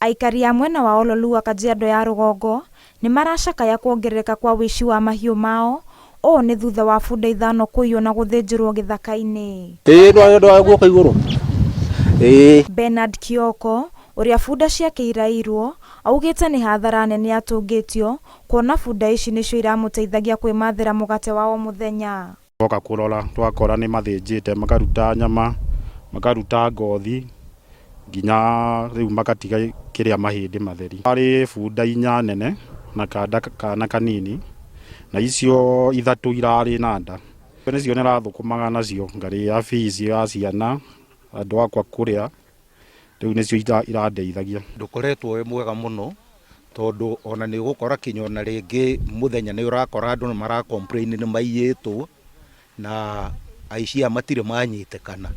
Aikari a mwena wa Ololua Kajiado ya rũgongo nĩ maracakaya kuongerereka kwa ũici wa mahiũ mao. Ũũ nĩ thutha wa bunda ithano kũiywo na gũthĩnjĩrwo gĩthaka-inĩ. Ĩĩ ndwaya guoko igũrũ ĩĩ. Bernard Kioko, ũrĩa bunda ciake iraiyirwo, augĩte nĩ hathara nene atũngĩtio kuona bunda ici nĩcio iramũteithagia kwĩmathĩra mũgate wa o mũthenya. Twoka kũrora twakora nĩ mathĩnjĩte makaruta nyama, makaruta ngothi nginya rĩu magatiga kĩrĩa mahĩndĩ matheri. Harĩ bunda inya nene na kanda kana kanini na icio ithatũ irarĩ na nda. Nĩcio nĩrathũkũmaga nacio ngarĩha fees ya ciana, andũ akwa kũrĩa, rĩu nĩcio irandeithagia. Ndũkoretwo wĩ mwega mũno tondũ ona nĩ ũgũkora kinya ona rĩngĩ mũthenya nĩ ũrakora andũ nĩ mara complain nĩ maiyĩtwo na aici aya matirĩ manyitĩkana.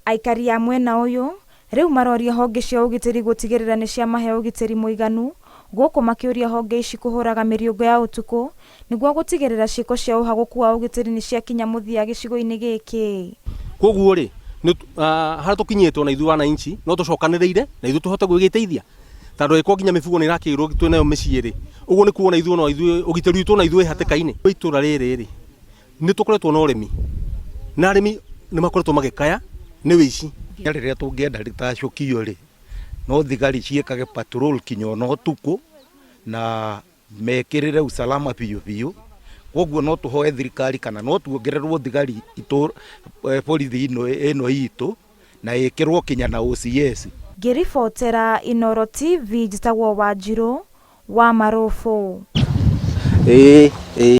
Aikari a mwena ũyũ rĩu maroria honge cia ũgitĩri gũtigĩrĩra nĩ ciamahe ũgitĩri mũiganu, gũkũ makĩũria honge ici kũhũraga mĩriũngũ ya ũtukũ nĩguo gũtigĩrĩra ciĩko cia ũhagũku wa ũgitĩri nĩ ciakinya mũthia gĩcigo-inĩ gĩkĩ. Koguo rĩ, harĩa tũkinyĩte ona ithuĩ wananchi no tũcokanĩrĩire na ithuĩ tũhote gwĩgĩteithia tondũ angĩkorwo nginya mĩbugo nĩ ĩrakĩirwo twĩ nayo mĩciĩ rĩ, ũguo nĩ kuona ithuĩ no ithuĩ ũgitĩri witũ ona ithuĩ wĩ hatĩka-inĩ. Itũra rĩrĩ rĩ, nĩ tũkoretwo na ũrĩmi na arĩmi nĩ makoretwo magĩkaya nĩ wĩici. Rĩrĩa tũngĩenda rĩtacũkio rĩ, no thigari ciĩkage patrol kinya ona ũtukũ na mekĩrĩre usalama biũ biũ. Koguo no tũhoe thirikari kana no tuongererwo thigari borithi ĩno itũ na ĩkĩrwo kinya na OCS. Ngĩribotera Inooro TV njĩtagwo Wanjirũ wa Marũbũ. Ĩĩ ĩĩ.